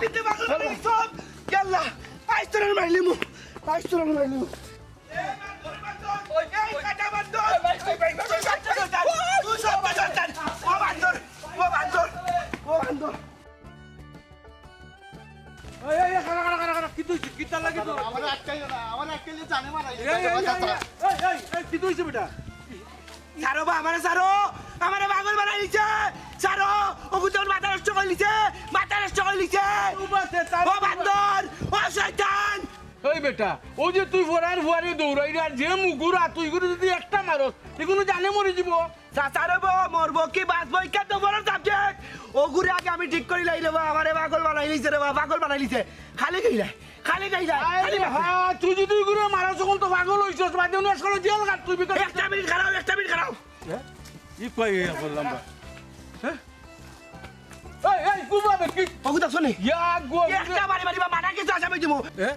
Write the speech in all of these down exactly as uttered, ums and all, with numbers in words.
পিতে বাগল বানাইছস। ইয়াল্লা, আইজ তোরে মারিলিমু, আইজ তোরে মারিলিমু। এই কাটা বান্দর, এই কাটা বান্দর। তুই সব বান্দর, ও বান্দর, ও বান্দর, ও বান্দর। এই, এই, এই, খাড়া, খাড়া, খাড়া, খাড়া, কিতা অইছে? কিতা লাগি তোর? আমারে আটকাইও না, আমারে আটকাইলে জানে মারাই এই, এই, এই, এই, এই, কিতা অইছে বেটা? ছাড়ো বা, আমারে ছাড়ো, আমারে পাগল বানাই দিছে, ছাড়ো, অগু তো মাথা নষ্ট করি দিছে, মাথা নষ্ট করি দিছে। ও বান্দর, ও শয়তান। এই বেটা, অউ যে তুই ফরার ফুয়ারে দৌড়াইরে আর যে মুগুর আর তুই করে যদি একটা মারস, ইগুন জানে মরি যিবো। চাচা রে বা, মরবো কি বাঁচবো, ইখান তো বড় subject। অগুরে আগে আমি ঠিক করি লাইলে বা, আমারে পাগল বানাই লিছে রে বা, পাগল বানাই লিছে। খালি গাইলায়, খালি গাইলায়, খালি গাইলায়। হ্যাঁ, তুই যদি ইগুরে মারস, অখন তো পাগল অইছস, বাদে অনো আসলে জেল কাট তুই ভিতরে। একটা মিনিট খাড়াও, একটা মিনিট খাড়াও। হ্যাঁ? ই কই ইয়া করলাম বা? হ্যাঁ? এই, এই, কুবা বে, কি? অগু দেখছো নি? ইয়া, গো, একটা বাড়ি বাড়ি বা মাথা কিছু আসামি দিমু। এ?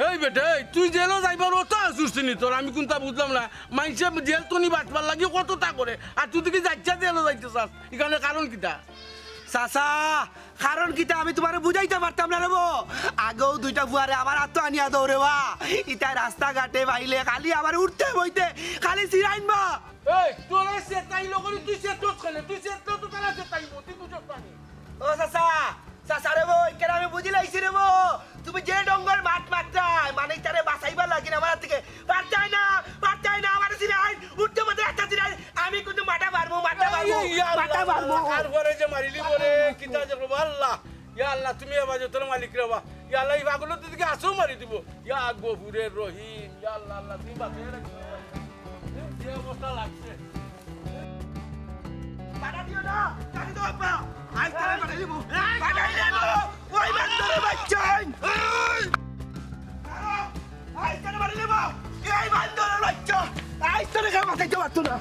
এই বেটা, এই, তুই জেলও যাইবার অত আছুস নি তোর, আমি কুনতা বুঝলাম না। মাইনষে জেল তো নি বাঁচবার লাগি কততা করে, আর তুই দেখি যাইচ্ছা জেলও যাইতে চাস, ইখানে কারণ কিতা? চাচা, কারণ কিতা আমি তুমারে বুঝাইতাম পারতাম না রে বা। আগেও দুইটা ফুয়ারে আমার আতো আনিয়া দেও রে বা। ইতায় রাস্তাঘাটে পাইলে খালি আমারে উঠতে বইতে খালি চিরাইন বা। এই, তোরে চেতাইলো করি, তুই চেতস কেনে? তুই চেতলে তো তারা চেতাইবো, তুই বুঝস না নি? ও চাচা, চাচা রে বা, ইখান আমি বুঝি লাইছি রে বা। তুমি যে ঢঙ্গর মাত মাতরায়, মানে ইতারে বাঁচাইবার লাগি না আমার থাকি। পারতায় না, পারতায় না, আমারে চিরাইন, উঠতে বইতে রাস্তা চিরাইন। আমি কিন্তু মাথা মারমু, মাথা মারমু, এই, ইয়া আল্লাহ, মাথা মারমু। আর পরে যে মারিলি বলে, কিতা যে করবো, আল্লাহ। ইয়া আল্লাহ, তুমি এবার যত মালিক রে বা। ইয়া আল্লাহ, ই পাগল তো দিকে আসো মারি দিবো। ইয়া গফুরে রহিম, ইয়া আল্লাহ, আল্লাহ, তুমি বাঁচাই রাখো। যে অবস্থা লাগছে। বাধা দিও না, বাধা দিও আব্বা। আইজ তারে বাধা দিব। বাধা দিও না। ওই বান্দরের বাচ্চা। আইজ তারে বাধা দিব। এই বান্দরের বাচ্চা। আইজ তারে কেউ বাঁচাইতে পারতো না।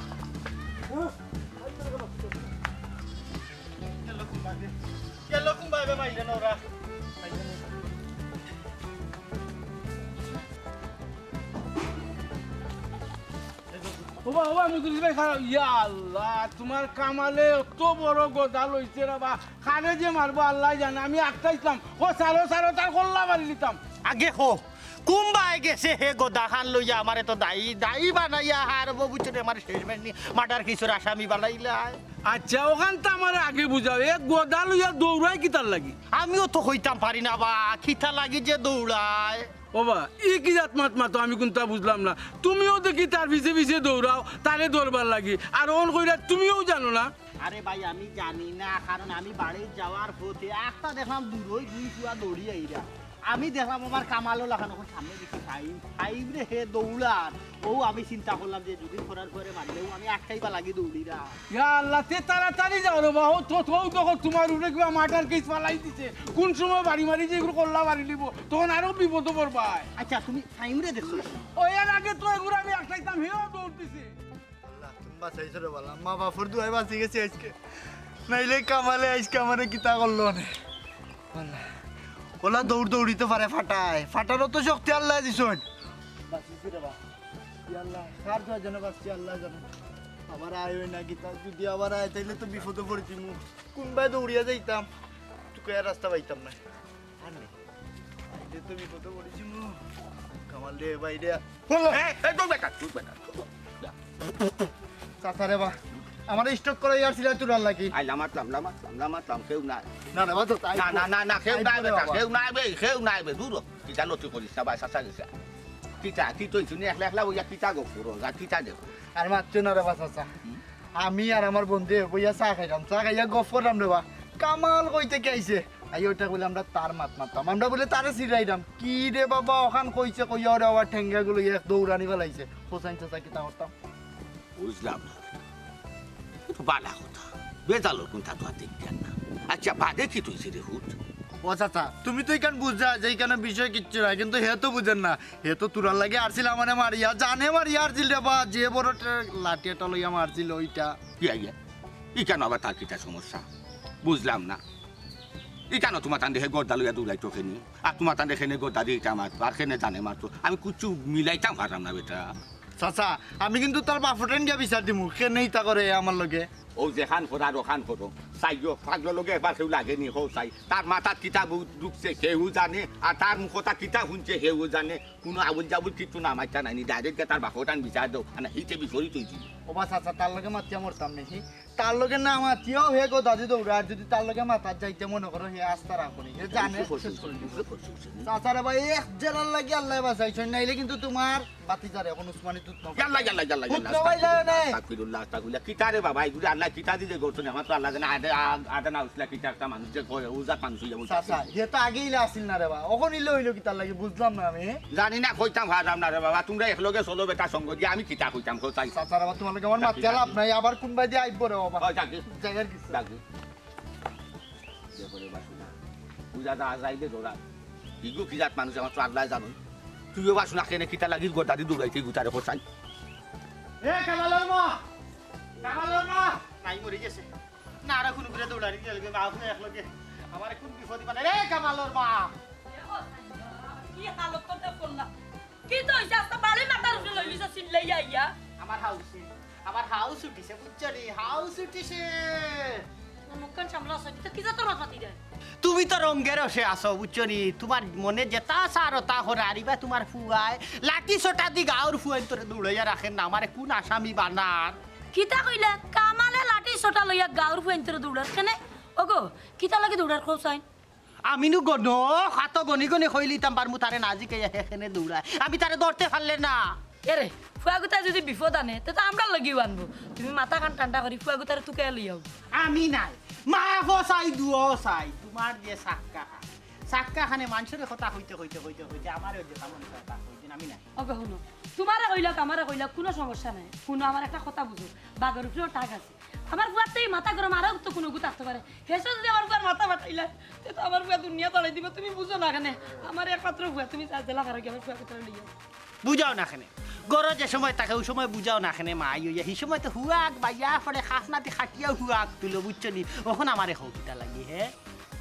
গেল কুনবায় বে মাইলে না ওরা। ওবা, ওবা, মুদুরি ভাই, খারাপ। ইয়া আল্লাহ, তুমার কামালে অত বড় গদা লইছে রে বা। কারে যে মারবো আল্লায় জানে। আমি আটকাইছলাম। ও সারো, সারো, তার কল্লা মারি নিতাম। আগে কো, কুনবায় গেছে হে গদাখান লইয়া? আমারে তো দায়ী, দায়ী বানাইয়া হারবো বুঝছো নি, আমারে শেষ মেশ নি, মার্ডার কেসর আসামি বানাইলায়। আচ্ছা, অখান তো আমারে আগে বুঝাও, এ গদা লইয়া দৌড়ায় কিতার লাগি? আমিও তো কইতাম পারি না বা, কিতা লাগি যে দৌড়ায়। ওবা, ই কি জাত মাত মাতো, আমি কুনতা বুঝলাম না। তুমিও দেখি তার পিছে পিছে দৌড়াও, তারে ধরবার লাগি। আর অন কইরা তুমিও জানো না। আরে ভাই, আমি জানি না, কারণ আমি বাড়িত যাওয়ার পথে একটা দেখলাম দূরই দুই ফুয়া দৌড়ি আইরা। আমি দেখলাম আমার কামালো লাখান অখন সামনে দেখি ফাইম, ফাইম রে হে দৌড়ার। ও আমি চিন্তা করলাম যে যদি ফরার ফুয়ারে মারিলেও আমি আটকাইবার লাগি দৌড়িরা। ইয়া আল্লাহ, তে তাড়াতাড়ি যাও রে বা। ও তো, তো দেখো তুমার উপরে কিবা মার্ডার কেস ফালাই দিছে। কুন সময় বাড়ি মারি যে ইগুরে কল্লা মারি নিবো, তখন আরো বিপদো পড়বায়। আচ্ছা, তুমি ফাইম রে দেখছো? ও এর আগে তো ইগুরে আমি আটকাইতাম, হেও দৌড় দিছে। আল্লাহ, তুমি বাঁচাইছো রে বালা। মা বাপর দোয়ায় বাঁচি গেছি আইজকে। নাইলে কামালে আইজকে আমারে কিতা করলো নে। আল্লাহ। অলা দৌড় দৌড়িতো পারে ফাটায়। ফাটারও তো শক্তি আল্লায় দিছইন। বাঁচিছি রে বা। ইয়া আল্লাহ, কার দোয়ায় যেন বাঁচছি আল্লায় জানে। আবার আয় অয় না কিতা, যদি আবার আয় তাইলে তো বিপদো পড়ি যিমু। কুনবায় দৌড়িয়া যাইতাম, তুকাইয়া রাস্তা পাইতাম না। আর নে। বাইরে তো বিপদো পড়ি যিমু। কামাল রে, বাইরে। এই, এই, দৌড় বেটা, দৌড় বেটা। চাচা রে বা, আমারে স্টক করাইয়া আরছিলা তুরার লাগি। আই, লামাত লাম, লামাত লাম, লামাত লাম, কেউ নাই। না রে বা, তো তাই না, না, না, না, কেউ তাই নাই তো বেটা, বাবা। কেউ নাই বে, কেউ নাই বে, দূর হ। কিতা লতি করিস না বা, চাচা গেছে। কিতা, কিতা অইছে নি, একলা একলা অইয়া কিতা গো করো, যা কিতা দেখো। আর মাতছো না রে বা চাচা। হুম? আমি আর আমার বন্ধু বইয়া চা খাইরাম, চা খাইয়া গফ কররাম রে বা। কামাল কই থাকি আইছে। আইয়া ওটা কইলে আমরা তার মাত মারতাম। আমরা বুলে তারে চিরাইরাম। কি রে বাবা, অখান কইছে কইয়া ওরে আবার ঠেঙ্গা গুলো এক দৌড়ানি ফালাইছে। হোসেন চাচা কিতা করতাম? বুঝলাম না। এ তো বালা কথা। বেজালর কুনতা তো আর দেখতাম না। আচ্ছা, বাদে কিতা অইছে রে হুত? ও চাচা, তুমি তো ইখান বুঝরা যে ইখান বিষয় কিচ্ছু নাই, কিন্তু হে তো বুঝের না। হে তো তুরার লাগি আরছিল আমারে মারিয়া, জানে মারিয়া আরছিল রে বা, যে বড় টে-, লাঠি এটা লইয়া মারছিল ওইটা। ইয়া, ইয়া। ইখান আবার তার কিতা সমস্যা? বুঝলাম না। ইখান তুমার তান দেখে গর্দা লইয়া দৌড়াইতো কেনে? আর তুমার তান দেখে নে গর্দা দিয়ে ইটা মারতো, আর কেনে জানে মারতো? আমি কুচ্ছু মিলাইতাম পারলাম না বেটা। চাচা, আমি কিন্তু তার বাফর টেন গিয়া বিচার দিমু, কেনে ইতা করে আমার লগে। ও যেখান করার ওখান করো, চাইও, পাগলর লগে একবার কেউ লাগেনি, হো চাই। তার মাথাত কিতা ভূত ঢুকছে, হেউ জানে, আর তার মুখতা কিতা হুনছে, হেউ জানে। কুনু আবুল জাবুল কিচ্ছু না মাইতা নাইনি, direct গিয়া তার বাপর টান বিচার দেও, আর না হিতে বিপরীত অইছে। ও বা চাচা, তার লগে মাতিয়া মরতাম নাকি? তার লগে না মাতিয়াও হে গো দাদি দৌড়া, আর যদি তার লগে মাতাত যাইতে মনে করো, হে আস্তা রাখো নি, হে জানে শেষ করে দিবো। চাচারে ভাই, এক জেলার লাগি আল্লায় বাঁচাইছইন, নাইলে কিন্তু তুমার বাতিজারে এখন উসমানী দুধ না ইয়াল্লা, ইয়াল্লা, ইয়াল্লা, ইয়াল্লা, দুধ না পাইলে না। আস্তাগফিরুল্লাহ, আস্তাগফিরুল্লাহ। কিতা রে বাবা, ইগুরে আল্লায় কিতা দিলে গড়ছইন, আমার তো আল্লাহ জানে, আদে, আ-, আদে না উঠলা কিতা একটা মানুষ যে কয়, উজাত মানুষ অইয়া বলছে। চাচা, হে তো আগে ইলা আছিল না রে বা, অখন ইলা অইলো কিতার লাগি, বুঝলাম না আমি। জানি না, কইতাম পারলাম না রে বাবা, তুমরা একলগে চলো বেটা সঙ্গ দিয়া, আমি কিতা কইতাম, কও চাই। চাচা রে বা, তুমার লগে আমার মাতিয়া লাভ নাই, আবার কুনবায় দিয়া আইবো রে বাবা। হয়, যাক। যাই আর কিছু। যাক। যে করে বাসু না। পূজা দা যাইবে ধরা। ইগু কি জাত মানুষ, আমার তো আল্লায় জানো। তুইও বাসু না কেনে কিতা লাগিস গো দাদি দৌড়াইতে গুতারে কোথায়? এ কামালর মা! কামালর মা! নাই মরি গেছে। না, আর কোন ঘুরে দৌড়ানি গেল গো, মা আপনি এক লগে। আমার কোন বিপদে মানে, রে কামালর মা! কি হালত করতে ফোন না? কি তো হইছে? আস্তা বাড়ি মাথার উপরে লইলিছ চিল্লাইয়া আইয়া। আমার হাউসে, আমার হাউস উঠিছে, বুঝছো নি? হাউস উঠিছে। তোর মুখখান সামলা আছে, তো কি জাতর মাত মাতি দেয়? তুমি তো রঙ্গের রসে আছো, বুঝছো নি? তুমার মনে যেতা চায় অতা করো, আর ইবা তুমার ফুয়ায় লাঠি সোটা দি গাঁওর ফুয়াইন্তরে দৌড়াইয়া রাখের না, আমারে কোন আসামি বানার? কিতা কইলা? কামালে লাঠি সোটা লইয়া গাঁওর ফুয়াইন্তরে দৌড়ার কেনে? ওগো, কিতা লাগি দৌড়ার কও চাই? আমি নু গণ, কত গণি গণি কইলিতাম পারমু তারে না জিকাইয়া হে কেনে দৌড়ায়। আমি তারে ধরতে পারলে না। এরে, ফুয়াগুতা যদি বিপদ আনে, তে তো আমরার লগেউ আনবো। তুমি মাথাখান ঠান্ডা করি ফুয়াগুতারে তুকাইয়া লইয়াও। আমি নাই। মাফও চাই, দুয়াও চাই। তুমার যে সাক্কা খান। সাক্কা খানে মানষরে কথা কইতে, কইতে, কইতে, কইতে, আমারেও যে তেমন কথা কইতেন, আমি নাই। ওগো হুনো, তুমারে কইলাক, আমারে কইলাক, কুনু সমস্যা নাই। হুনো, আমার একটা কথা বুঝো, বাঘর উপরেও টাক আছে। আমার ফুয়ার তো ই মাথা গরম, আরও তো কুনুগু থাকতে পারে। হেষে যদি আমার ফুয়ার মাথা ফাটাইলা, তে তো আমার ফুয়া দুনিয়া তাড়াই দিবা। তুমি বুঝো না কেনে? আমার একমাত্র ফুয়া, তুমি যা জেলা পারো কি আমার ফুয়াগুতারে লইয়া। বুঝাও না কেনে? ঘরো যে সময় থাকে, অউ সময় বুঝাও না কেনে? মা আইয়া, হি সময় তো হুয়াক বাইয়া পড়ে, খাস নাতি খাটিয়া হুয়াক তুলো, বুঝছো নি? অখন আমারে কও কিতা লাগি, হে?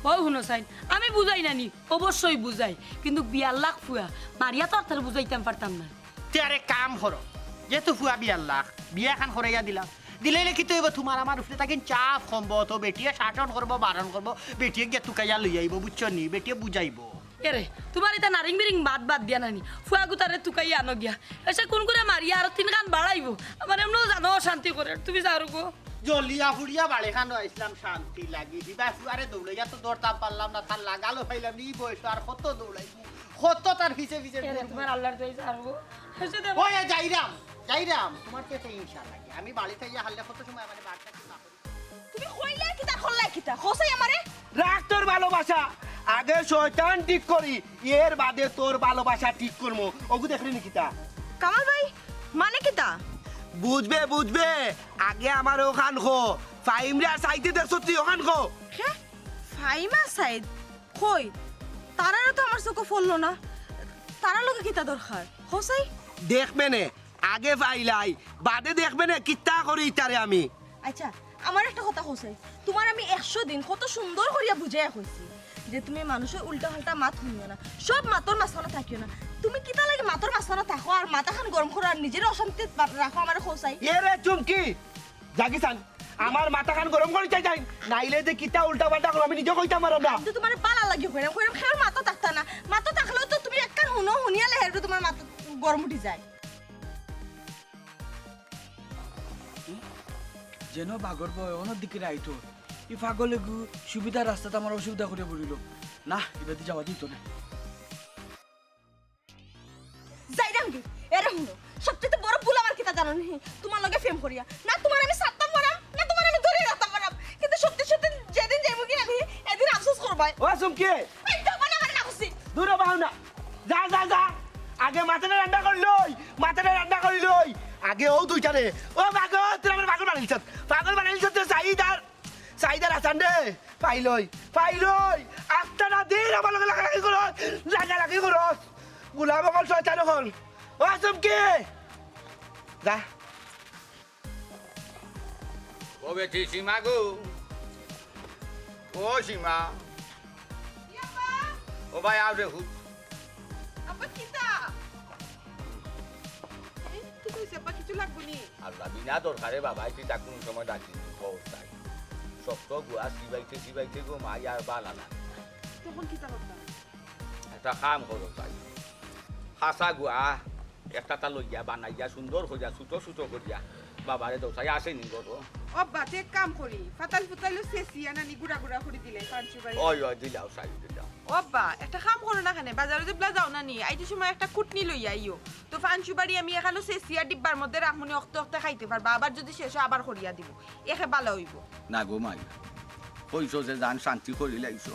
ও হুনো চাইন, আমি বুঝাই না নি, অবশ্যই বুঝাই, কিন্তু বিয়ার লাখ ফুয়া, মারিয়া তো আর তারে বুঝাইতাম পারতাম না। তে আরে কাম করো, যেহেতু ফুয়া বিয়ার লাখ, বিয়া খান করাইয়া দিলাম, দিলাইলে কিতা অইবো, তুমার আমার উপরে থাকি চাপ কমবো, তো বেটিয়ে শাসন করবো, বারণ করবো, বেটিয়ে গিয়া তুকাইয়া লই আইবো, বুঝছো নি? বেটিয়ে বুঝাইবো। এরে, তুমার ইতা নারিং বিরিং মাত বাদ দিয়া নানি, ফুয়াগুতারে তুকাইয়া আনো গিয়া। হেষে কুনগুরে মারিয়া আরো তিনখান বাড়াইবো। আমার এমনেও জানো অশান্তি করে, তুমি যাও গো। জ্বলিয়া পুড়িয়া বাড়ি খানো আইছলাম শান্তি লাগি। দিবা ফুয়ারে দৌড়াইয়া তো ধরতাম পারলাম না, তার লাগালও পাইলাম না, ই বয়সো আর কত দৌড়াইমু, কত তার পিছে পিছে এরে, ঘুরমু। তুমার আল্লার দোয়াই যাও গো। হেষে দেখো। ওই, এ, যাইরাম, যাইরাম। তুমার পেটে হিংসা লাগে। আমি বাড়িত আইয়া হারলে কত সময় আমারে বাড়িত থাকি না করি। তুমি কইলায় কিতা, করলায় কিতা? কও চাই আমারে। রাখ তোর ভালোবাসা, আগে শয়তান ঠিক করি, এর বাদে তোর ভালোবাসা ঠিক করমু। অগু দেখরে নি কিতা? কামাল ভাই, মানে কিতা? বুঝবে, বুঝবে, আগে আমারে অখান কও। ফাইমরে আর সাইদরে দেখছস তুই, অখান কও। হে? ফাইম আর সাইদ? কই? তারারে তো আমার চউখো পড়লো না। তারার লগে কিতা দরকার? কও চাই? দেখবে নে, আগে ফাইলাই, বাদে দেখবে নে কিতা করি ইতারে আমি। আচ্ছা, আমারে একটা কথা কও চাই। তুমারে আমি একশো দিন কত সুন্দর করিয়া বুঝাইয়া কইছি যে তুমি মানষর উল্টা-পাল্টা মাত হুনিও না, সব মাতর মাঝখানো থাকিও না। তুমি কিতা লাগি মাতর মাঝখানো থাকো আর মাথাখান গরম করো আর নিজরে অশান্তি রাখো, আমারে কও চাই? এরে চুমকি, যাগি চান, আমার মাথাখান গরম করি চাই যাই, নাইলে যে কিতা উল্টা-পাল্টা করো আমি নিজেও কইতাম পাররাম না। আমি তো তুমারে ভালা লাগি কইরাম, কইরাম কেউর মাতো থাকতা না, মাতো থাকলেও তো তুমি একখান হুনো, হুনিয়া লেহেরু তুমার মাথা গরম উঠি যায়। যেন বাঘর ভয়, অনর দিকে রাইট। ই পাগল এগু সুবিধার রাস্তাত আমার অসুবিধা করিয়া বইলো। না, ইবাদি যাওয়া দিত না। যাইরাম গি, এরে হুনো, সবচেয়ে বড় ভুল আমার কিতা জানো নি? তুমার লগে প্রেম করিয়া। না তুমারে আমি ছাড়তাম পাররাম, না তুমারে আমি ধরিয়া রাখতাম পাররাম। কিন্তু সত্যি সত্যি যেদিন যাইমু গি আমি, এদিন আফসোস করবায়। ও চুমকি! এই, যাও, মানে আমারে না কইছি। দূর হ, বাহাও না। যা, যা, যা। আগে মাথাটা ঠান্ডা করি লই, মাথাটা ঠান্ডা করি লই। আগে অউ দুইটারে। ও পাগল, তুই আমারে পাগল বানাইছস। পাগল বানাইছস তুই সাইদ আর, সাইদ আর হাসান রে। পাইলই, পাইলই। আস্তানা দিন আমার লগে লাগালাগি করস, লাগালাগি করস। গুলাম অকল, শয়তান অকল। ও চুমকি। যা। ও বেটি সীমা গো, ও সীমা। ইয়াব্বা। ও ভাই, আও রে হুত। আব্বা, কিতা? এই, কিতা অইছে আব্বা? কিছু লাগবো নি? আল্লাহ, বিনা দরকারে বাবা, তুই তা কোন সময় ডাকি? ও তাই। শক্ত গুয়া চিবাইতে চিবাইতে গো মাই আর বালা না। তখন কিতা করতাম? একটা কাম করো তাই, খাসা গুয়া একটা তা লইয়া বানাইয়া সুন্দর করিয়া ছোট ছোট করিয়া বাবারে দেও চাই, আছে নি ঘরো? ও আব্বা, তে এক কাম করি, ফাতাইল ফুতাইলও ছেঁচিয়া নানি গুড়া গুড়া করি দিলে পান সুপারি। ওই, ওই, দিলাও চাই, দিলাও। ও আব্বা, একটা কাম করো না কেনে, বাজারো যেবলা যাও নানি, আইতে সময় একটা কুটনি লইয়া আইও। তো পান সুপারি আমি এখানো ছেঁচিয়া ডিব্বার মধ্যে রাখমুনি, অখতে অখতে খাইতে পারবা, আবার যদি শেষ অয় আবার করিয়া দিমু, একে বালা অইবো। না গো মাই, কইছো যে জান শান্তি করি লাইছো।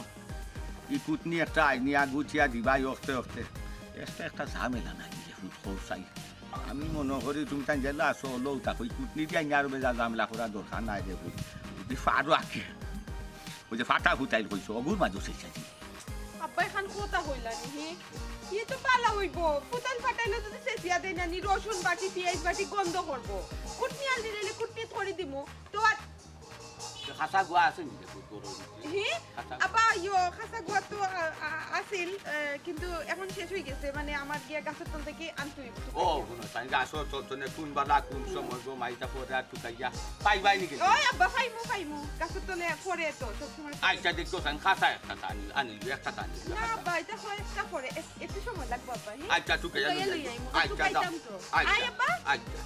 ই কুটনি একটা আইনিয়া গুছিয়া দিবাই অখতে অখতে। একটা একটা ঝামেলা নাই যে হুট কর চাই। আমি মনো করি তুমি তাই যে লাছো লও তা কই কুটনি দিয়া আইনিয়া আরো বেজার ঝামেলা করার দরকার নাই রে কই। যদি ফারো আগে। ওই যে ফাতা ফুতাইল কইছো, অগুর মাঝে শেষ আছে। আব্বা এখান কথা কইলা নি, হি? ই তো বালা অইবো। ফুতাইল ফাতাইলও যদি ছেঁচিয়া দেই নানি, রসুন বাটি, পিয়াজ বাটি গন্ধ করবো। কুটনি আনলে নাইলে কুটনি করি দিমু। তো আর খাসা গুয়া আছে নি রে, তোর ঘরো? হি? খাসা গুয়া। আব্বা, ইয়ো, খাসা গুয়া তো, আ, আ, আছিল, এ, কিন্তু এখন শেষ অই গেছে, মানে আমার গিয়া গাছর তল থাকি আনতে অইবো। ও, হুনো, তাই গাছর তল তনে কোন বালা, কোন সময় গো মাইতা পরে আর টুকাইয়া পাইবাই নি কিন্তু? ওই আব্বা, পাইমু, পাইমু। গাছর তলে পরে তো, সব সময় পরে। আচ্ছা, দেখতো, তাই খাসা একটা আনি, আনিলি, একটা আনিলি, না, খাসা। আব্বা, এটা হয় একটা পরে, এ-, একটু সময় লাগবো আব্বা, হি? আচ্ছা, টুকাইয়া টুকাইয়া লই লই আইমু। আইমু। আচ্ছা, যাও। টুকাইতাম তো। আচ্ছা, আই আব্বা। আচ্ছা।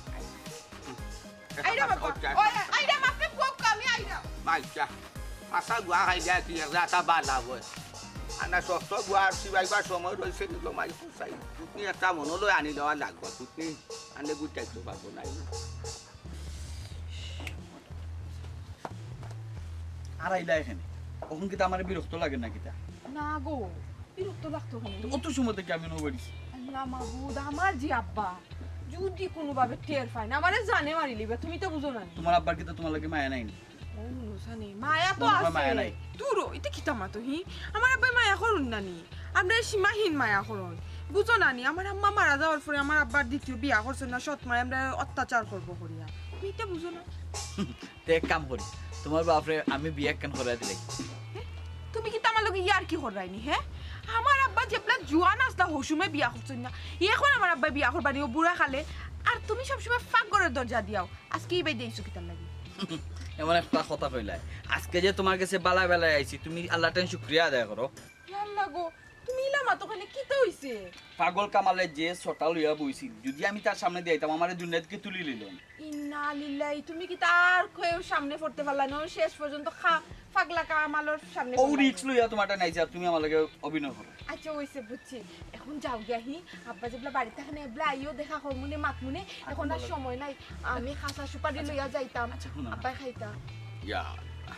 আইরা বাবা। আচ্ছা, ওই, আইরা, মাফে পোক আমি আইরা। আচ্ছা। খাসা গুয়া খাইলে কি একটা বালা অয়? আনা শক্ত গুয়া আর চিবাইবার সময় রইছে নি গো মাই কইছাই। কুটনি একটা মনো লই আনি লওয়া লাগবো। কুটনি আনলে গুটাইতে পারবো না। আর আইলা এখানে। অখন কিতা আমারে বিরক্ত লাগে না কিতা? না গো, বিরক্ত লাগতো কেনে? তো অত সময় থাকি আমি নবাড়িছি। আল্লাহ মাবুদ, আমার যে আব্বা, যদি কোনোভাবে টের পাইন, আমারে জানে মারিলিবা, তুমি তো বুঝো না নি। তোমার আব্বার কিতা তোমার লগে মায়া নাই নি? ও, নুসানি, মায়া তো তোমার আছে। মায়া নাই? দূর হ, ইতা কিতা মাতো, হি? আমার আব্বায় মায়া করইন না নি? আমরারে সীমাহীন মায়া করইন। বুঝো না নি, আমার আম্মা মারা যাওয়ার পরে আমার আব্বার দ্বিতীয় বিয়া করছইন না, সৎ মায় আমরারে অত্যাচার করবো করিয়া। তুমি ইতা বুঝো না? তে এক কাম করি, তোমার বাপরে আমি বিয়া একখান করাই দিলাই। হে? তুমি কিতা আমার লগে ইয়ার্কি কররায় নি, হে? আমার আব্বা যেবলা জুয়ান আছলা, হউ সময় বিয়া করছইন না। এখন আমার আব্বায় বিয়া করবা নি, অউ বুড়া কালে। আর তুমি সবসময় ফাঁক ঘরর দরজা দিয়াও। আজকে ই বাইদি আইছো কিতার লাগি? এমন একটা কথা কইলায়, আজকে যে তোমার গেছে বালা বালা আইছি, তুমি আল্লার ঠানে শুকরিয়া আদায় করো। ইয়া আল্লা গো, তুমি ইলা মাতো কেনে, কিতা অইছে? পাগল কামালে যে ছটা লইয়া বইছিল, যদি আমি তার সামনে দিয়া আইতাম, আমারে দুনিয়া থাকি তুলি লইলো নি। ইন্না লিল্লাহি, তুমি কিতা আর কেউর সামনে পড়তে পারলায় না? শেষ পর্যন্ত খা-, পাগলা কামালর সামনে পড়লায় না। রিস্ক লইয়া তোমার ঠানে আইছি, আর তুমি আমার লগে অভিনয় করো। আচ্ছা, অইছে, বুঝছি। এখন যাও গিয়া, হি, আব্বা যেবলা বাড়িত থাকইন, এবলা আইও, দেখা করমুনে, মাতমুনে। এখন আর সময় নাই, আমি খাসা সুপারি লইয়া যাইতাম। আচ্ছা, হুনো না। আব্বায় খাইতা। ইয়া আল্লা।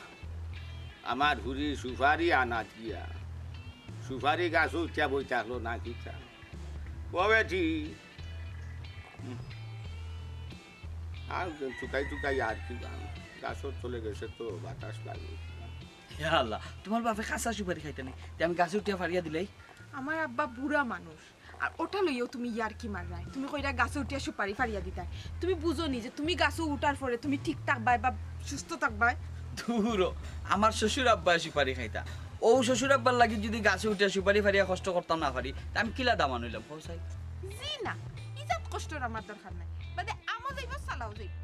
আমার হুরি সুপারি আনাত গিয়া সুপারি গাছো উঠিয়া বই থাকলো না কিতা? ও বেটি। হুম। আর টুকাই টুকাই আর কি বা, গাছর তলে গেছে তো বাতাস লাগে। ইয়া আল্লা, তোমার বাপে খাসা সুপারি খাইতা নি, তে আমি গাছো উঠিয়া ফারিয়া দিলাই। আমার আব্বা বুড়া মানুষ, আর ওটা লইয়াও তুমি ইয়ার্কি মাররায়। তুমি কইরা গাছো উঠিয়া সুপারি ফারিয়া দিতায়। তুমি বুঝো নি যে তুমি গাছো উঠার পরে তুমি ঠিক থাকবায় বা সুস্থ থাকবায়? দূর হ, আমার শ্বশুর আব্বায় সুপারি খাইতা। অউ শ্বশুর আব্বার লাগি যদি গাছো উঠিয়া সুপারি ফারিয়া কষ্ট করতাম না পারি, তে আমি কিলা দামান অইলাম, কও চাই? জি না, ইজাত কষ্টর আমার দরকার নাই। বাদে আমও যাইবো, চালাও যাইবো।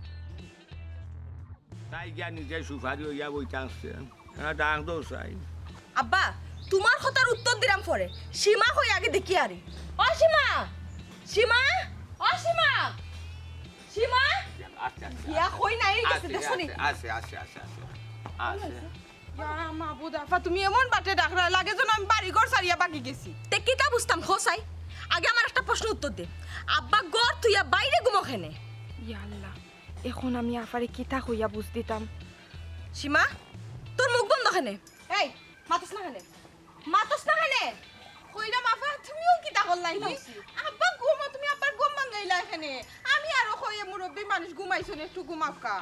তাই গিয়া নিজে সুপারি অইয়া বইতা আছে। এরা ডাক দেও চাই। আব্বা, তোমার কথার উত্তর দিরাম পরে। সীমা কই আগে দেখি আরে। ও সীমা! সীমা! ও সীমা! সীমা! আস্তে, আস্তে, গিয়া আস্তে। কই নাই গেছে, আছে, দেখছো নি? আছে, আছে, আছে, আছে, আছে। আছে। ইয়া মাবুদ, আফা, তুমি এমন বাটে ডাকরায়, লাগে যেন আমি বাড়ি ঘর ছাড়িয়া ভাগি গেছি। তে কিতা বুঝতাম, কও চাই? আগে আমার একটা প্রশ্ন উত্তর দে। আব্বা ঘর থুইয়া বাইরে ঘুমো কেনে? ইয়া আল্লা, এখন আমি আফারে কিতা কইয়া বুঝ দিতাম? সীমা, তোর মুখ বন্ধ কেনে? এই, মাতস না কেনে? মাতস না কেনে? কইরাম আফা, তুমিও কিতা করলায় নি? আব্বা ঘুমো, তুমি আব্বার ঘুম ভাঙ্গাইলায় কেনে? আমি আরো কই মুরব্বি মানুষ ঘুমাইছইন, একটু ঘুমাউক্কা।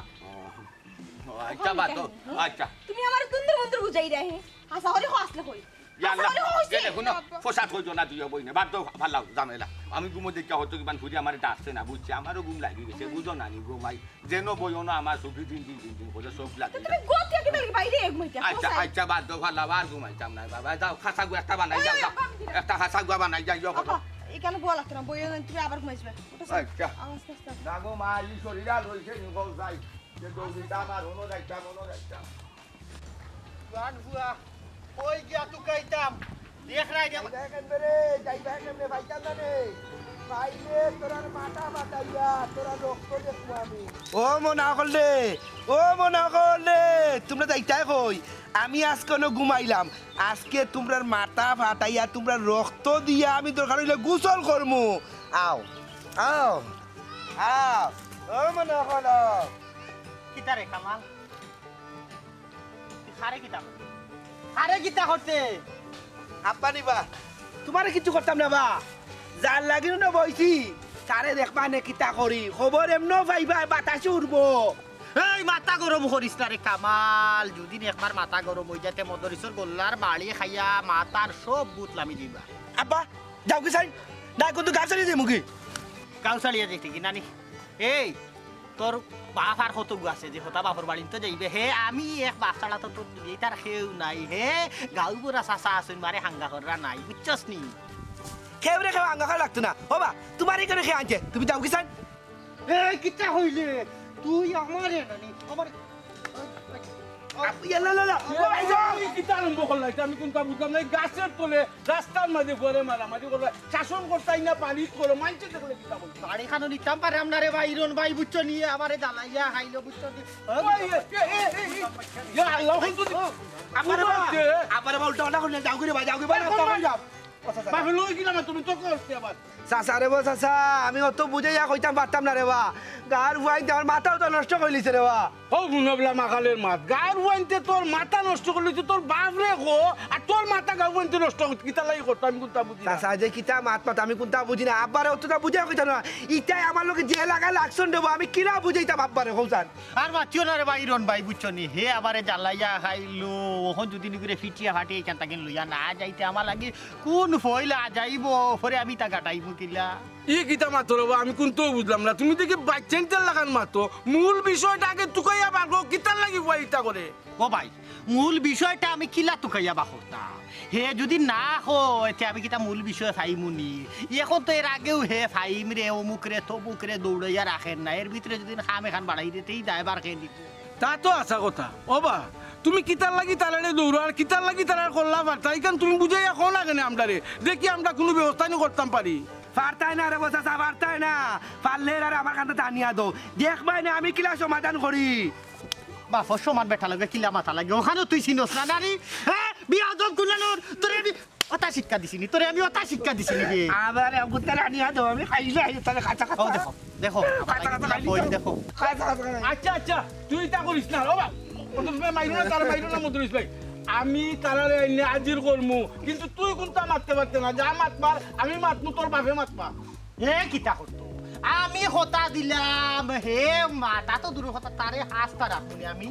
ও, আচ্ছা, বাদ দেও। আচ্ছা। তুমি আমারে দুন্দুর মুন্দুর বুঝাইরায়, হে? হাছা করি কও আছলে কই? ইয়া আল্লা, হাছা করি কও এ দেখো না, আব্বা। ফসাদ কইছো না দুইও বইনে, বাদ দেও, ফালাও ঝামেলা। আমি ঘুমো দেখিয়া হয়তো কিমান ঘুরি আমারে ডাকছে না, বুঝছি, আমারও ঘুম লাগি গেছে, বুঝো না নি, ঘুমাই। যেন বইও না আমার চোখে দিন দিন দিন দিন করে চোখ লাগে। তুমি গতিয়া কিতা লাগি বাইরে এক মইতে? আচ্ছা, আচ্ছা, বাদ দেও, ফালাও, আর ঘুমাইতাম না, বাবা, যাও, খাসা গু একটা বানাই, যাও, যাও। একটা খাসা গুয়া বানাই, যাই, যাও। আব্বা, এখানে বলা লাগতো না, বইও না, তুমি আবার ঘুমাইছো। আচ্ছা। আস্তে, আস্তে। না গো মা, এই শরীর আর রইছে নি, বউ যাই। যে দৌড়িতাম আর হনো যাইতাম, হনো যাইতাম। জান ফুয়া, কই গিয়া তুকাইতাম? দেখ রাই রে। যাইবা কেমনে রে? যাইবা কেমনে? পাইতাম না রে। পাইলে তোরার মাথা ফাটাইয়া, তোরার রক্ত দেখমু আমি। ও মনা অকল রে, ও মনা অকল রে, তুমরা যাইতায় কই? আমি আজকে অনো ঘুমাইলাম। আজকে তুমরার মাথা ফাটাইয়া, তুমরার রক্ত দিয়া আমি দরকার অইলে গোসল করমু। আও, আও, আও। ও মনা অকল, আও। কিতা রে কামাল? তুই কারে কিতা করতে? কারে কিতা করতে? আব্বা নি বা? তুমারে কিচ্ছু করতাম না বা। যার লাগি অনো বইছি, তারে দেখবায় নে কিতা করি। খবর এমনেও পাইবায়, বাতাসে উড়বো। এই মাথা গরম করিস না রে কামাল, যুদি একবার মাথা গরম অই যায় তে মদরিসর গল্লার বাড়ি খাইয়া মাথার সব ভূত লামি দিবা। আব্বা, যাও কি চাই? না কিন্তু গাছ চালিয়ে যাই মুখে। গাছ চালিয়ে যাইতে কি নানি? এই, তোর বাপ আর কতগু আছে যে হতা বাপর বাড়িত তো যাইবে। হে, আমি এক বাপ ছাড়া তো তোর দুনিয়াত আর কেউ নাই। হে, গাউ বুড়া চাচা আছইন, মারে হাঙ্গা কররা নাই, বুঝছস নি? কেউরে কেউ হাঙ্গা করা লাগতো না। ও বা, তুমার ইখানো কে আনছে? তুমি যাও কি চাই? এই, কিতা কইলে? তুই আমারে নানি, আমারে আপ-, ইয়া, লা, লা, লা। ও ভাই, যাও। এই কিতা আরম্ভ করলা? ইটা আমি কুনটা বুঝলাম না। এই গাছের তলে, রাস্তার মাঝে ঘরে মারামারি করলা। শাসন করতায় না, পালিত করো। মানষে দেখলে কিতা বলতো? বাড়ি খানো নিতাম পারলাম না রে ভাই, ইরন ভাই, বুঝছো নি? আমারে জ্বালাইয়া খাইলো, বুঝছো নি? ওই, এ, এ, এ, এ, এ, ইয়া আল্লাহ, হুন তো দি-, আবার হুন বা, তো দি-, আবার বা উল্টা পাল্টা করলে যাও করে ভাই, যাও করে ভাই, এখন রাস্তা ভাই, হয়ে যাও। বাপে লই গেলাম, তুমি তো করতে আবার। চাচা রে বা চাচা, আমি অত বুঝাইয়া কইতাম পারতাম না রে বা। গাঁর ফুয়াইন্তে আমার মাথাও তো নষ্ট করিলিছে রে বা। ও হুনবলা মাখালের মাত, গাঁর ফুয়াইন্তে তোর মাথা নষ্ট করিলিছে, তোর বাপরে কো, আর তোর মাথা গাঁর ফুয়াইন্তে নষ্ট করতে কিতা লাগি করতো, আমি কুনটা বুঝি না। চাচা, যে কিতা মাত মাত, আমি কুনটা বুঝি না। আব্বারে অতটা বুঝাইয়া কইতাম না। ইতায় আমার লগে যে লাগা লাগছইন রে বা, আমি কিলা বুঝাইতাম আব্বারে, কও চান। আর মাতিও না রে ভাই, ইরন ভাই, বুঝছো নি? হে আমারে জ্বালাইয়া খাইলো, অখন যুদি নি করে ফিটিয়া ফাটিয়া ইখান থাকি লইয়া না যাইতে আমার লাগি কুন ফয়লা যাইবো, পরে আমি তা কাটাইমু কিলা? ই কিতা মাতো রে বা, আমি কুনটাউ বুঝলাম না। তুমি দেখি বাইচ্চাইন্তর লাখান মাতো। মূল বিষয়টা আগে তুকাইয়া বার করো, কিতার লাগি ফুয়ায় ইতা করে? ও ভাই, মূল বিষয়টা আমি কিলা তুকাইয়া বার করতাম? হে যুদি না কয়, তে আমি কিতা মূল বিষয় পাইমু নি? অখন তো এর আগেও হে ফাইম রে, অমুক রে, তমুক রে দৌড়াইয়া রাখের না। এর ভিতরে যুদি কাম এখান বাড়াই দিতে, ই দায়ভার কে নিতো? তা তো হাছা কথা। ও বা, তুমি কিতার লাগি তারারে দৌড়াও আর কিতার লাগি তারার কল্লা পারতায়, ইখান তুমি বুঝাইয়া কও না কেনে আমরারে? দেখি আমরা কুনু ব্যবস্থা নি করতাম পারি। পারতায় না রে বা চাচা, পারতায় না। পারলে এরারে আমার কান্দে টানিয়া দেও। দেখবায় নে আমি কিলা সমাধান করি। বাপর সমান বেটা লগে কিলা মাতা লাগে, অখানও তুই চিনস না নানি? হে, বেয়াদব কুনানোর, তোরে আমি অতা শিক্ষা দিছি নি, তোরে আমি অতা শিক্ষা দিছি নি রে। আমারে গুতারে আনিয়া দেও, আমি খাইলে আই তাহলে কাঁচা কাঁচা। ও দেখো, দেখো, কাঁচা কাঁচা খাইলে ওই দেখো। কাঁচা কাঁচা খাই। আচ্ছা, আচ্ছা, তুই ইতা করিস না, ও বা, মদরিস ভাই মাইরো না, তারে মাইরো না, মদরিস ভাই। আমি তারারে আইনে হাজির করমু, কিন্তু তুই কুনতা মাততে পারতে না, যা মাতবার আমি মাতমু, তোর বাপে মাতবা। হে কিতা করতো? আমি কথা দিলাম, হে মাতা তো দূরর কথা, তারে আস্তা রাখমুনি আমি,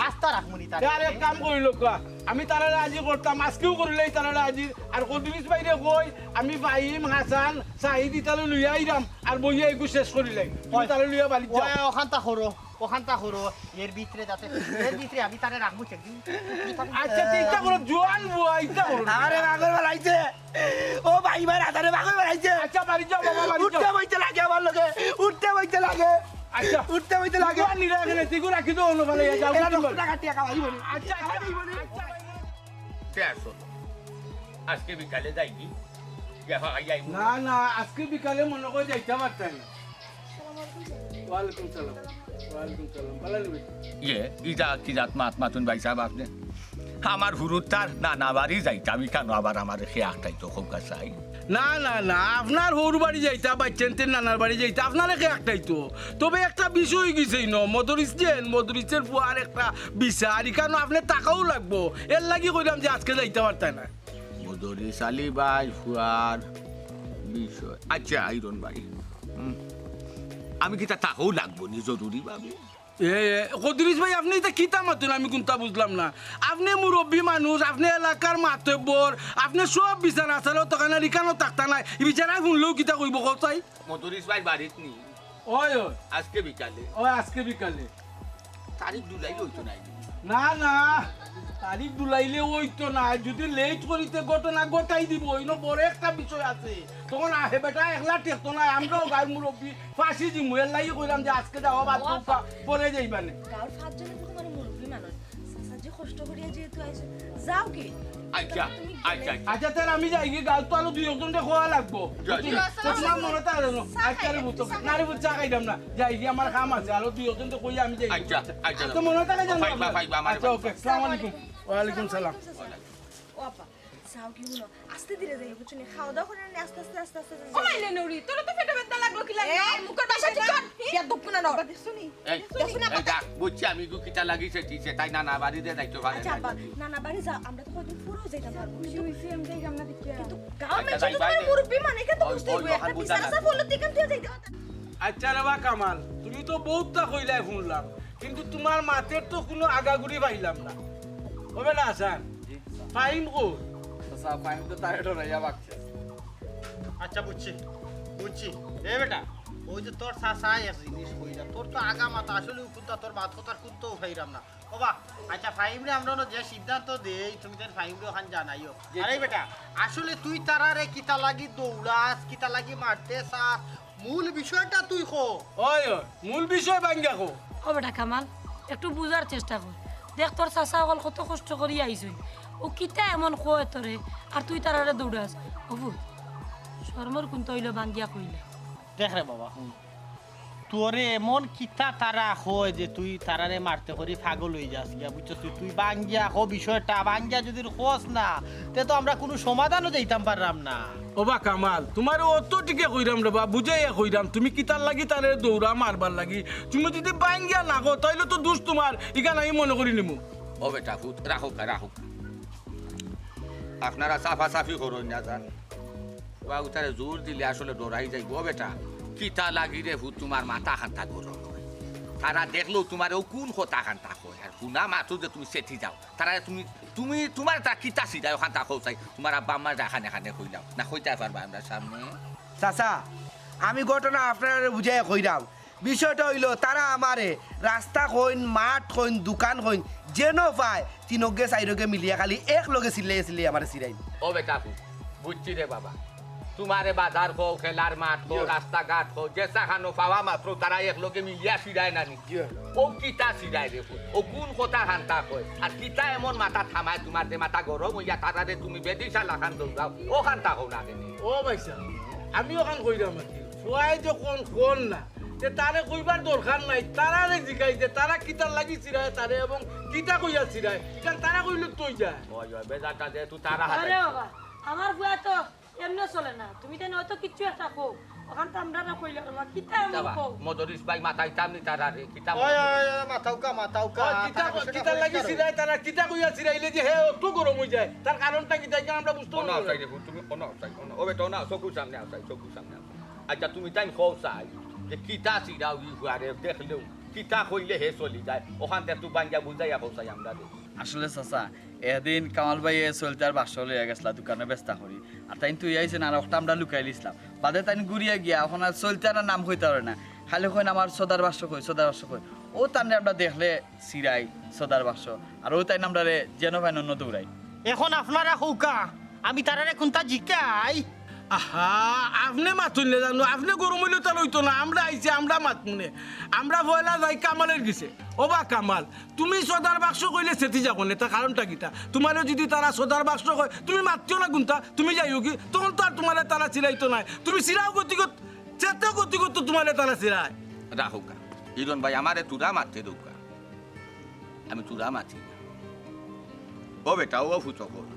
আস্তা রাখমুনি তারে। আরে এক কাম করি লোকা, আমি তারারে আজি করতাম, আজকেউ করিলাই তারারে আজি। আর কদরিস ভাইরে কই, আমি ফাহিম, হাসান, সাহিদ ইতারে লইয়া আইরাম, আর বইয়া এগু শেষ করিলাই। তুমি তারে লইয়া বাড়ি যাও। ওই, অখানতা করো, অখানতা করো, এর ভিতরে যাতে, এর ভিতরে আমি তারে রাখমু চেক দিন। আচ্ছা, তে ইতা করো, জোয়ান বুয়া, ইতা করো। আরে, পাগল বানাইছে। ও ভাই, ভাই, রাতারে পাগল বানাইছে। আচ্ছা, বাড়ি যাও, বাবা, বাড়ি যাও। উঠতে বইতে লাগে আমার লগে, উঠতে বইতে লাগে। আচ্ছা। উঠতে বইতে লাগে। জোয়ান নিরা এখানে, তিগু রাখি দাও, অন্য ফালে যাও। এরা রক্তটা কাটিয়া খাওয়াই বলি। আচ্ছা, আচ্ছা, আচ্ছা। তে আসো। আজকে বিকালে যাইবি? দেখা যাইব। না, না, আজকে বিকালে মনে করি যাইতাম পারতাম না। ওয়ালাইকুম সালাম। ওয়ালাইকুম সালাম। ভালা লাগি? ইয়ে, ইটা কি জাত মাত মাতইন ভাই সাব আপনে? আমার হুরুতার নানা বাড়ি যাইতাম, ইখানো আবার আমারে কে আটকাইতো, কউক্কা চাই। না, না, না, আপনার হউর বাড়ি যাইতা, বাইচ্চাইন্তর নানার বাড়ি যাইতা, আপনারে কে আটকাইতো? তবে একটা বিষয় অইগেছে ইনো, মদরিস যেন, মদরিসর ফুয়ার একটা বিচার, ইখানো আপনে থাকাউ লাগবো। এরলাগি কইলাম যে আজকে যাইতা পারতা না। মদরিস আলী ভাই ফুয়ার বিষয়। আচ্ছা, আইরন ভাই। হুম। আমি কিতা থাকাউ লাগবো নি জরুরি ভাবে? এ, এ, কদরিস ভাই, আপনে ইতা কিতা মাতইন? আমি কুনতা বুঝলাম না। আপনে মুরব্বি মানুষ, আপনে এলাকার মাতব্বর, আপনে সব বিচার আছাড় অইতো কেনে, ইখানো থাকতা নায়। ই বিচারায় হুনলেও কিতা কইবো, কও চাই? মদরিস ভাই বাড়িত নি? ওই, ওই। আজকে বিকালে? ওই, আজকে বিকালে। তারিখ দুলাইলে অইতো নায়? না, না, তারিখ দুলাইলে অইতো নায়। যুদি late করি তে ঘটনা ঘটাই দিবো, ইনো বড় একটা বিষয় আছে। তখন আহে বেটা একলা ঠেকতো নায়, আমরাও গাঁওর মুরব্বি ফাঁসি দিমু। এরলাগি কইলাম যে আজকে যাওয়া বাদ, পরে যাইবানে। গাঁওর পাঁচজনে তো তুমার মুরব্বি মানুষ। চাচা যে কষ্ট করিয়া যেহেতু আইছো, যাও কি? আচ্ছা, আচ্ছা, আচ্ছা। আচ্ছা, তাহলে আমি যাই গিয়া, গাঁও তো আরো দুই একজনরে কওয়া লাগবো। যা, যা। তো তোমার মনে থাকে জানো, চা আচ্ছা রে খাইবে, পুত্র, চা না রে পুত্র, চা খাইতাম না, যাই গিয়া, আমার কাম আছে, আরো দুই একজনরে কইয়া আমি যাই। আচ্ছা, আচ্ছা। তো মনে থাকে জানো? পাইবা, পাইবা, আমার আচ্ছা, ওকে, আসসালামু আলাইকুম। ওয়ালাইকুম সালাম। ও আপা, যাও কি হুনো, আস্তে ধীরে যাইও, বুঝছো নি? খাওয়া দাওয়া করে নি, আস্তে আস্তে, আস্তে আস্তে, আস্তে ও মাইলে নুরি, তোর তো পেটে ব্যথা লাগলো কি লাগে? এই, মুখের ভাষা ঠিক কর। বিয়ার দুঃখ না, না। এই, এই, যা, বুঝছি আমি গু কিতা লাগি সেটি, সেটাই নানা বাড়িতে যাইতে পারে আচ্ছা না। আব্বা, নানা বাড়ি যাও, আমরা তো কদিন পরে যাইতাম পারবো। বুঝছি, বুঝছি, আমি যাইতাম না দেখি। কিন্তু গাঁও আচ্ছা, মানুষের তো যাইবা তোমার নে। মুরব্বি মানে, কেন ওই, বুঝতে ওই, হইবে? ওই, একটা বুঝা বিচার না। আছে, বললে তুই কেন তুই যাইতে পারতে? আচ্ছা রে বা কামাল, তুমি তো বউততা কইলাই হুনলাম, কিন্তু তোমার মাতের তো কুনু আগাগুড়ি পাইলাম না। ও বেটা হাসান, ফাহিম কো? চাচা, ফাহিম তো তারে ডরাইয়া বাগছে। আচ্ছা, বুঝছি, বুঝছি। এ বেটা, ওই যে তোর চাচা এক জিনিস কইলা, তোর তো আগা মাথা আসলে কুন্তা, তোর মাত কথার কুন্তাও পাইরাম না। ও বা, আচ্ছা, ফাহিমরে আমরা অনো যে সিদ্ধান্ত দেই, তুমি তাইন ফাহিমরে ওখান জানাইও। আরে বেটা, আসলে তুই তারারে কিতা লাগি দৌড়াস, কিতা লাগি মারতে চাস, মূল বিষয়টা তুই কো। ওই, ওই, মূল বিষয় ভাঙ্গা কো। ও বেটা কামাল, একটু বুঝার চেষ্টা কর। দেখ, তোর চাচা অকল কত কষ্ট করি আইছইন, ও কিতা এমন কয় তোরে, আর তুই তারারে দৌড়াস? ও পুত, শরমর কুন্তা অইলো, ভাঙ্গিয়া কইলা। দেখ রে বাবা, হুন, তোরে এমন কিতা তারা কয় যে তুই তারারে মারতে করি পাগল অই যাস গিয়া, বুঝছস? তুই, তুই ভাঙ্গিয়া কো বিষয়টা, ভাঙ্গিয়া যদি কস না, তে তো আমরা কুনু সমাধানও যাইতাম পাররাম না। ও বা কামাল, তোমারে অত টিকে কইরাম রে বা, বুঝাইয়া কইরাম, তুমি কিতার লাগি তারে দৌড়া মারবার লাগি? তুমি যদি ভাঙ্গিয়া না কো, তাইলে তো দুষ তোমার, ইখান আমি মনে করি নিমু। ও বেটা ফুত, রাখো কা, রাখো কা। আপনারা সাফাসাফি করইন না জান। বা উতারে জোর দিলে আসলে ডরাই যাইব। ও বেটা, কিতা লাগি রে ফুত তোমার মাথা খান্তা গরম অয়? তারা দেখলেও তোমারে ও কুন কথা খান্তা কয়? আর হুনা মাত্র যে তুমি সেটি যাও। তারা তুমি, তুমি, তোমার তা কিতা সিধায় ওখান তা কও চাই? তোমার আব্বা আম্মা যা খানে খানে কইলাও। না কইতায় পারবা আমরার সামনে? চাচা, আমি ঘটনা আপনারে বুঝাইয়া কইরাম। বিষয়টা অইলো, তারা আমারে রাস্তা কইন, মাঠ কইন, দোকান কইন, যেন পায়, তিনগে চাইরগে মিলিয়া খালি এক লগে চিল্লাইয়া চিল্লাইয়া আমারে চিরাইন। ও বেটা ফুত, বুঝছি রে বাবা। তোমারে বাজার কও, খেলার মাঠ কও, রাস্তাঘাট কও, যেসাখানো পাওয়া মাত্র তারা এক লগে মিলিয়া চিরায় না নি। ও কিতা চিরায় রে ফুত? ও কুন কথা খান্তা কয়? আর কিতা এমন মাথা থামায় তোমার যে মাথা গরম অইয়া তারারে তুমি বেদিশা লাখান দৌড়াও? ও খান্তা কও না কেনে? ও ভাইসাব, আমি ওখান কইরাম আর কি। ফুয়ায় যখন কর না, তে তারে কইবার দরকার নাই। তারারে জিগাই যে তারা কিতার লাগি চিরায় তারে এবং কিতা কইয়া চিরায়, ইখান তারা কইলে তো অই যায়। ওই, ওই, বেজারটা যেহেতু তারা আরে হাতে। বাবা, আমার ফুয়া তো এমনে চলে না, তুমি তাইন অত কিচ্ছু একটা কও, ওখান তো আমরা না কইলে বাবা, কিতা এমন যাবা, কও? মদরিস ভাই মাথাইতাম নি তারারে, কিতা ওই, ওই, ওই, মাথাউক্কা, মাথাউক্কা। ওই, কিতা, কিতার লাগি চিরায় তারা, কিতা কইয়া চিরাইলে যে হে অত গরম অই যায়, তার কারণটা কিতা, ইখান আমরা বুঝতে অনা পারবো না। আসাই রে ফুত, তুমি অনা আসাই, অনা। ও বেটা, অনা আসো, চকুর সামনে আসাই, চকুর সামনে আসাই। আচ্ছা, তুমি তাইন কও চাই যে কিতা চিরাও ই ফুয়ারে দেখলেও, কিতা কইলে হে চলি যায়, ওখান থেকে তুই বাঙ্গা বুঝাইয়া কও চাই আমরারে। আসলে চাচা, এদিন কামাল ভাইয়ে সইলতার বাক্স লইয়া গেছলা দোকানো বেচতা করি। আর তাইন থুইয়া আইছইন আর একটা আমরা লুকাইলিছলাম। বাদে তাইন ঘুরিয়া গিয়া অখন আর সইলতার নাম কইতা পারে না। খালি কইন আমার সদার বাক্স কই, সদার বাক্স কই। ও তানরে আমরা দেখলে চিরাই সদার বাক্স। আর ও তাইন আমরারে যেন পাইন অনো দৌড়াই। এখন আপনারা কউক্কা, আমি তারারে কুন্তা জিকাই? আহা, আপনে মাতুন না জানো, আপনে গরম অইলে তার অইতো না, আমরা আইছি, আমরা মাতমুনে। আমরা পয়লা যাই কামালর গেছে। ও বা কামাল, তুমি সদার বাক্স কইলে সেটি যাও কেনে, তার কারণটা কিতা? তোমারে যদি তারা সদার বাক্স কয়, তুমি মাতিও না কুন্তা, তুমি যাইও কি? তখন তো আর তোমারে তারা চিরাইতো নায়। তুমি চিরাও গতিগত, চেতে গতিগত তোমারে তারা চিরায়। রাখউক্কা, ইরন ভাই, আমারে তুরা মাততে দেউক্কা। আমি তুরা মাতি না। ও বেটা, ও ফুত অকল,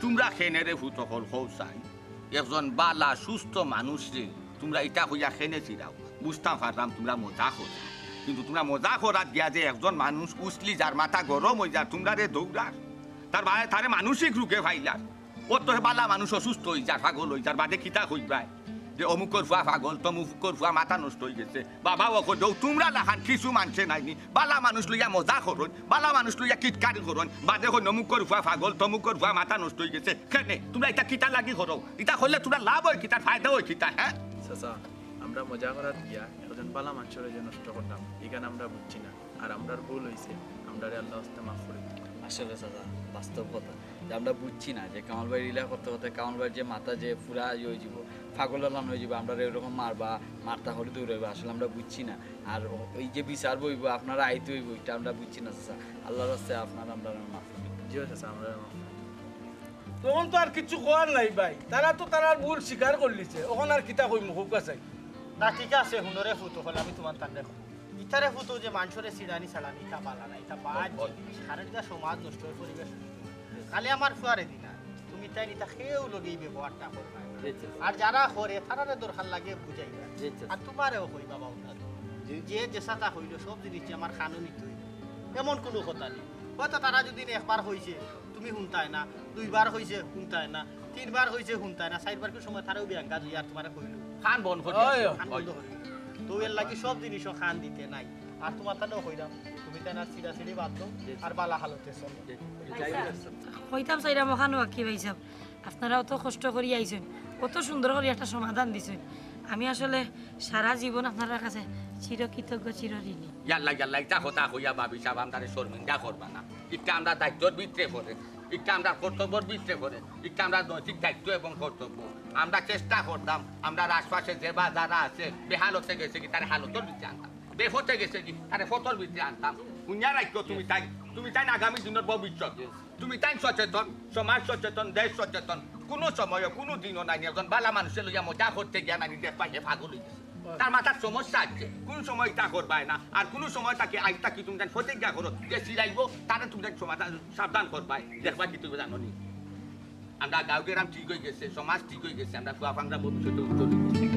তুমরা কেনে রে ফুত অকল কও চাই? একজন বালা সুস্থ মানুষরে তুমরা ইতা কইয়া কেনে চিরাও? বুঝতাম পারলাম তুমরা মজা করো, কিন্তু তুমরা মজা করাত গিয়া যে একজন মানুষ উছলি যার, মাথা গরম অই যার, তুমরারে দৌড়ার, তার বাদে তারে মানসিক রোগে ফাইলার। ও তো হে বালা মানুষ অসুস্থ অই যার, পাগল অই যার, বাদে কিতা কইবায় যে অমুকর ফুয়া পাগল, তমুকর ফুয়া মাথা নষ্ট অই গেছে। বাবা, ও কইও, তুমরা লাখান কিছু মানষে নাইনি, বালা মানুষ লইয়া মজা করইন, বালা মানুষ লইয়া কিটকারি করইন, বাদে কইন অমুকর ফুয়া পাগল, তমুকর ফুয়া মাথা নষ্ট অই গেছে। কেনে? তুমরা ইতা কিতা লাগি করো? ইতা করলে তুমরা লাভ অয় কিতা, ফায়দা অয় কিতা, হ্যাঁ? চাচা, আমরা মজা করাত গিয়া একজন বালা মানষরে যে নষ্ট করলাম, ইখান আমরা বুঝছি না। আর আমরার ভুল অইছে, আমরারে আল্লাহ ওয়াস্তে মাফ করি দিন। আসলে চাচা, বাস্তব কথা, আমরা বুঝছি না যে কামাল ভাইর ইলা করতে করতে কামাল ভাইর যে মাথা যে পুরা ইয়ে হয়ে যাব, পাগল লান হয়ে যাব, আমরা এরকম মারবা, মারতা হলে দৌড়াইবা, আসলে আমরা বুঝছি না। আর ও-, এই যে বিচার বইব, আপনারা আইতে হইব, এটা আমরা বুঝছি না চাচা। আল্লাহর রাস্তায় আপনারা আমরা মাফ করবেন। জি চাচা, আমরা মাফ করবেন। তখন তো আর কিছু করার নাই ভাই, তারা তো তারার ভুল স্বীকার করলিছে, ওখানে আর কিতা কইমু, খুব কাছে। না, ঠিক আছে, হুনরে ফুত হল, আমি তোমার তান্ডে কই। ইতারে ফুত যে মানুষরে সিডানি সালানি, ইতা বালা না, ইতা বাদ জিনিস। কারণ ইতা সমাজ নষ্ট হয়, পরিবেশ নষ্ট হয়। খালি আমার ফুয়ারে দিনা, তুমি তাই নিতা কেউ লগে এই ব্যবহারটা করবা না। জি, জি। আর যারা করে, তারারে দরকার লাগে বুঝাইবা। জি, জি। আর তোমারেও কই বাবা, উন্নত। জি। যে যেসাতা হইল, সব জিনিস যে আমার কানো নিতে হইব, এমন কোনো কথা নেই। হয়তো তারা যদি একবার হইছে, তুমি হুনতায় না, দুইবার হইছে, হুনতায় না, তিনবার হইছে, হুনতায় না, চাইরবার কি সময় তারাও বিয়াঙ্গা দুই আর তোমারে কইল। কান বন্ধ করি। ওই। কান বন্ধ করি। তো এর লাগি সব জিনিসও কান দিতে নাই। আর তোমার তাহলেও কইলাম, তুমি তাই না সিরা সিরি বাদ দাও, জি, জি। আর বালা হালতে চলো। জি, জি। কইতাম চাইরাম ওখানো কি ভাই সাহেব, আপনারা অত কষ্ট করি আইছেন, অত সুন্দর করি একটা সমাধান দিছেন। আমি আসলে সারা জীবন আপনার কাছে চিরকৃতজ্ঞ, চিরঋণী। ইয়াল্লা, ইয়াল্লা, ইটা কথা কইয়া ভাবি সাহেব, আমরারে শর্মিন্দা করবা না। ইটা আমরা দায়িত্বর ভিতরে পড়ে, ইটা আমরা কর্তব্যর ভিতরে পড়ে, ইটা আমরা নৈতিক দায়িত্ব এবং কর্তব্য। আমরা চেষ্টা করতাম, আমরার আশপাশে যে বা যারা আছে, বেহালতে গেছে কি, তারে হালতর ভিতরে আনতাম, বেফতে গেছে কি, তারে ফতর ভিতরে আনতাম। হুনিয়া রাখিও তুমি তাই, তুমি তাই আগামী দিনের ভবিষ্যৎ। তুমি তাই সচেতন, সমাজ সচেতন, দেশ সচেতন। কোনো সময়ও, কোনো দিনও নাই, একজন বালা মানুষের লইয়া মজা করতে গিয়া নানি দেখবা সে পাগল হয়ে গেছে। তার মাথার সমস্যা আছে, কোন সময় ইটা করবায় না, আর কোন সময় তাকে আইতা কি তুমি তাই প্রতিজ্ঞা করো যে সিরাইব, তারে তুমি তাই সমাধান সাবধান করবায়, দেখবা কি তুমি জানো নি। আমরা গাঁও গ্রাম ঠিক হয়ে গেছে, সমাজ ঠিক হয়ে গেছে, আমরা ফুয়া ফাংরা ভবিষ্যতে উজ্জ্বল হয়ে গেছে।